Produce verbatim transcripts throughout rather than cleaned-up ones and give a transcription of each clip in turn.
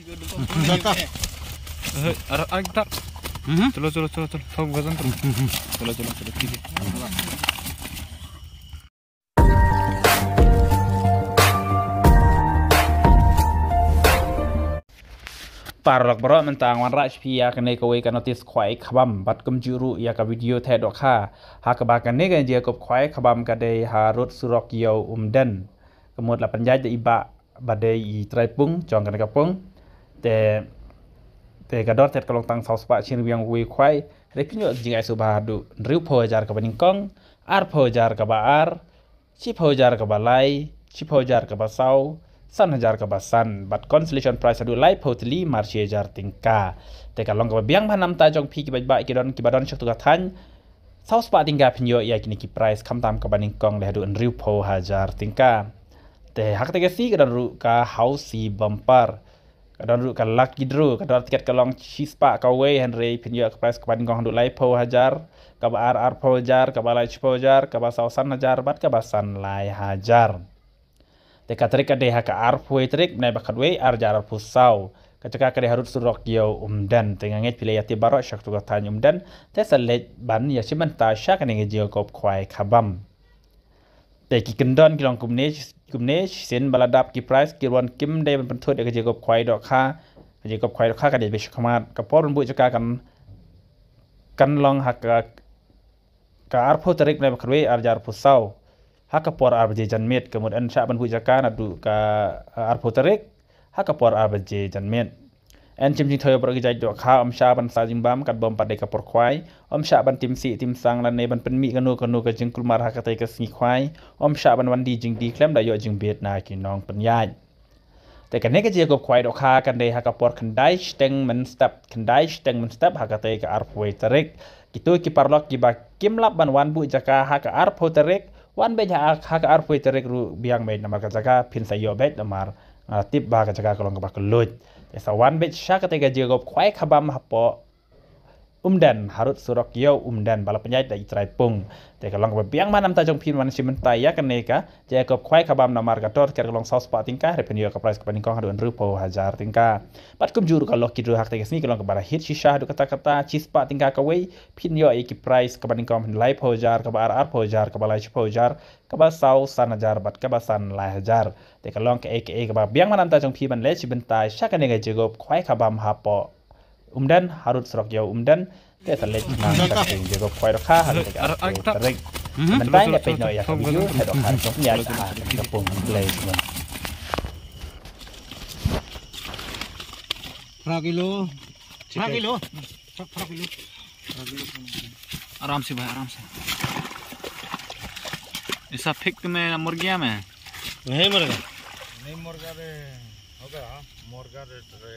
अरे, अरे, इधर। चलो, चलो, चलो, चलो, सब वजन करो। चलो, चलो, चलो, ठीक है। Paralok baroh, mynta ngan wanrah sha phi ïa kane kawei ka notice khwai khabam bad kumjuh ruh ïa ka video theh dohkha ha kaba kane ka jingïakob khwai khabam ka dei ha rud surok ïew Umden. Ka mut la pynjah da i bah ba dei i trai pung jong kane ka pung. Te, te ka dor thied ka long tang saw spah shi ryngwiang uwei u khwai. Hynrei phin ïoh jingai sngewbha haduh hynriewphew hajar kaba nyngkong, arphew hajar kaba ar, shiphew hajar kaba lai, shiphew hajar kaba saw, san hajar kaba san, bad consolation prize haduh laiphew tylli mar shi hajar tyngka. Te ka long kaba biang bha namar jong phi ki paidbah ki don, kiba don sha katu ka thaiñ. Saw spah tyngka phin ïoh ïa kine ki prize, khamtam kaba nyngkong leh haduh hynriewphew hajar tyngka. Te ha kata ka sngi ka don ruh ka housie bumper. Ka don ruh ka lucky draw, ka dor tiket ka long shispah kawei, hynrei phin ïoh ka prize kaba nyngkong haduh laiphew hajar, kaba ar arphew hajar, kaba lai shiphew hajar, kaba saw san hajar bad kaba san lai hajar. Te ka tarik ka dei ha ka arphew tarik bnai ba khatwei, ar hajar arphew saw. Ka jaka ka dei ha rud surok ïew Umden. Te nga ngeit phi la ïa tip baroh sha katu ka thaiñ Umden. Te sa leit ban ïa shim bynta sha kane ka jingïakob khwai khabam. Te ki kyndon ki long kumne, kumne, shisien ba la dap ki prize, ki rwan kim dei ban pynthut ïa ka jingïakob khwai dohkha. Ka jingïakob khwai dohkha ka dei ba shakhmat. Ka por ban buh jaka kan, kan long ha ka, ka arphew tarik bnai ba khatwei, ar hajar arphew saw. Ha ka por ar baje janmiet, ka mut yn shah ban buh jaka naduh ka, eh, arphew tarik ha ka por ar baje janmiet. Yn shim jingthaw ïa baroh ki jait dohkha, ym shah ban sah jingbam katba ym pat dei ka por khwai, ym shah ban tim sih tim sang lane ban pynmih kano kano ka jingkulmar ha katei ka sngi khwai, ym shah ban wan die jingdie khlem da ïoh jingbit na ki nongpynïaid. Te kane ka jingïakob khwai dohkha kan dei ha ka por khyndai shiteng mynstep, khyndai shiteng mynstep ha katei ka arphew tarik. Kito ki paralok kiba kim lah ban wan buh jaka ha ka arphew tarik, wan beit ha, ha ka arphew tarik ruh biang beit namar ka jaka phin sa ïoh beit namar, ah, tip ba ka jaka ka long kaba kylluid. Te sa wan beit sha katei ka jingïakob khwai khabam hapoh Umden, ha rud surok ïew Umden, ba la pynïaid da i trai pung. Te ka long kaba biang bha namar jong phi ban shim bynta ïa kane ka jingïakob khwai khabam namar ka dor tiket ka long saw spah tyngka, hynrei phin ïoh ka prize kaba nyngkong haduh hynriewphew hajar tyngka. Bad kumjuh ruh ka lucky draw ha katei ka sngi ka long kaba la hit shisha haduh katta katta, shispah tyngka kawei, phin ïoh ïa ki prize, kaba nyngkong laiphew hajar, kaba ar arphew hajar, kaba lai shiphew hajar, kaba saw san hajar bad kaba san lai hajar. Te ka long kaei kaei kaba biang bha namar jong phi ban leit shim bynta sha kane ka jingïakob khwai khabam hapoh Umden, ha rud surok ïew Umden. Te sa leit sha ka jingïakob khwai dohkha ha katei ka arphew tarik. Mynta ngin peit noh ïa ka video theh dohkha jong phi ha ka pung. Phra kilo. Phra kilo. Phra, phra kilo. आराम से भाई, आराम से। ऐसा फेंक के मैं मर गया मैं। नहीं मरेगा। नहीं मरेगा रे। हो गया, मरेगा रे, रे।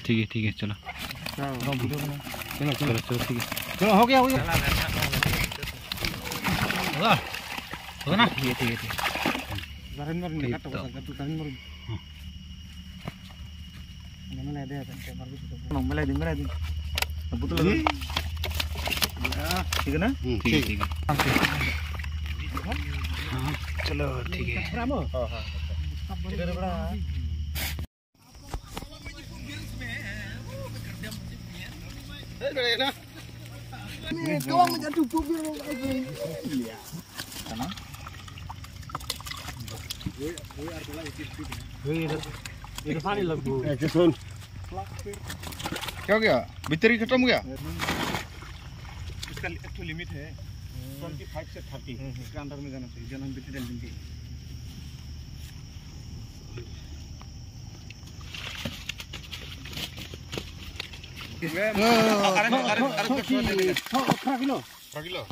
ठीक है, ठीक है, चलो। चलो, चलो, चलो, ठीक है। चलो, हो गया, हो गया। हो गया ना? ठीक है, ठीक है, ठीक है। ठीक तो। Nong melai deh, kan, kamar gitu. Nong melai deh, melai deh. Betul lah. Iya. Ya, ठीक है ना? हम्म, ठीक है, ठीक है। हाँ, चलो, ठीक है। हाँ, हाँ। इधर बड़ा। क्या हो गया? बैटरी खत्म हो गया? इसका एक तो लिमिट है ट्वेंटी फ़ाइव से थर्टी, इसका अंदर में जाना चाहिए, जब हम बैटरी डाल देंगे। अरे, अरे, अरे, अठारह किलो।